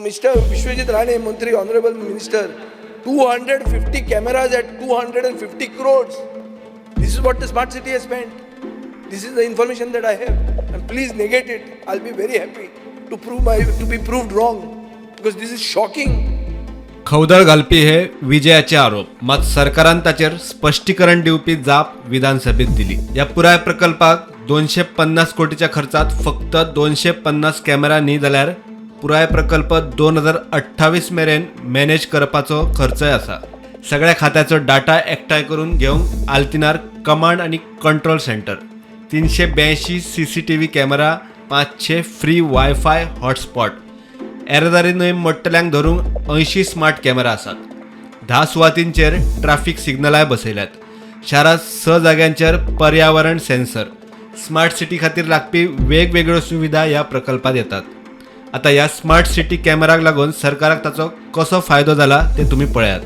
Mister Vishwajit Rane मंत्री, honourable minister, 250 cameras at 250 crores. This is what the smart city has spent. This is the information that I have, and please negate it. I'll be very happy to be proved wrong, because this is shocking. खवदळ घालपी हे विजयाचे आरोप. मात सरकारान ताचेर स्पश्टीकरण दिवपी जाप विधानसभेत दिली. ह्या पुराय प्रकल्पाक 250 कोटीच्या खर्चात फक्त 250 कॅमेरा न्ही, जाल्यार पुराय प्रकल्प 2028 मेरेन मॅनेज करपाचो खर्चय आसा. सगळ्या खात्याचो डाटा एकठांय करून घेवंक आल्तिनार कमांड आनी control centre, 382 CCTV camera, 500 free wifi hotspot, येरादारी नेम मोडटल्यांक धरूंक 80 स्मार्ट कॅमेरा आसात. 10 सुवातींचेर ट्राफीक सिग्नलाय बसयल्यात. शारांत स जाग्यांचेर पर्यावरण सेन्सर. स्मार्ट सिटी खातीर लागपी वेगवेगळ्यो सुविधा ह्या प्रकल्पात येतात. आतां ह्या स्मार्ट सिटी कॅमेराक लागून सरकाराक ताचो कसो फायदो जाला तें तुमी पळयात.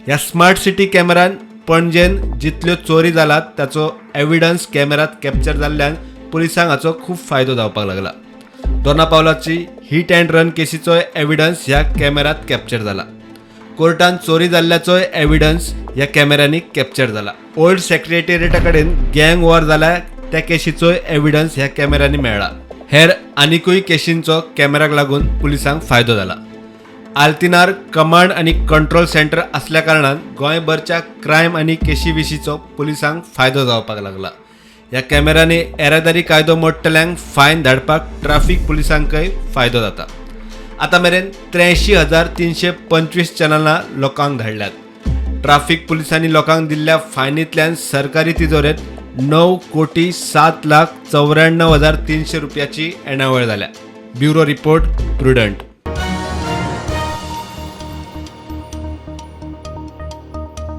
ह्या स्मार्ट सिटी कॅमेरान पणजेन जितल्यो चोरी जालात ताचो एविडन्स कॅमेरात कॅप्चर जाल्ल्यान पुलिसांक हाचो खूब फायदो जावपाक लागला. दोना पावलाची हिट अँड रन केसीचोय एविडन्स ह्या कॅमेरात कॅप्चर जाला. कोर्टान चोरी जाल्ल्याचोय एविडन्स ह्या कॅमेऱ्यांनी कॅप्चर जाला. ओल्ड सेक्रेटेरिएटा कडेन गँग वॉर जाल्या त्या केशीचोय एविडन्स ह्या कॅमेऱ्यांनी मेळ्ळा. हेर आनिकूय केशींचो कॅमेराक लागून पुलिसांक फायदो जाला. आल्तिनार कमांड आनी कंट्रोल सेंटर असल्या कारणान गोंयभरच्या क्रायम आनी केशी विशींचो पुलिसांक फायदो जावपाक लागला. ह्या कॅमेऱ्यांनी येरादारी कायदो मोडटल्यांक फायन धाडपाक ट्राफीक पुलिसांकय फायदो जाता. आतां मेरेन 83,325 चलनां लोकांक धाडल्यात. ट्राफीक पुलिसांनी लोकांक दिल्ल्या फायनींतल्यान सरकारी तिजोरेंत 9,07,94,300 रुपयाची येणावळ जाल्या. Bureau report, prudent.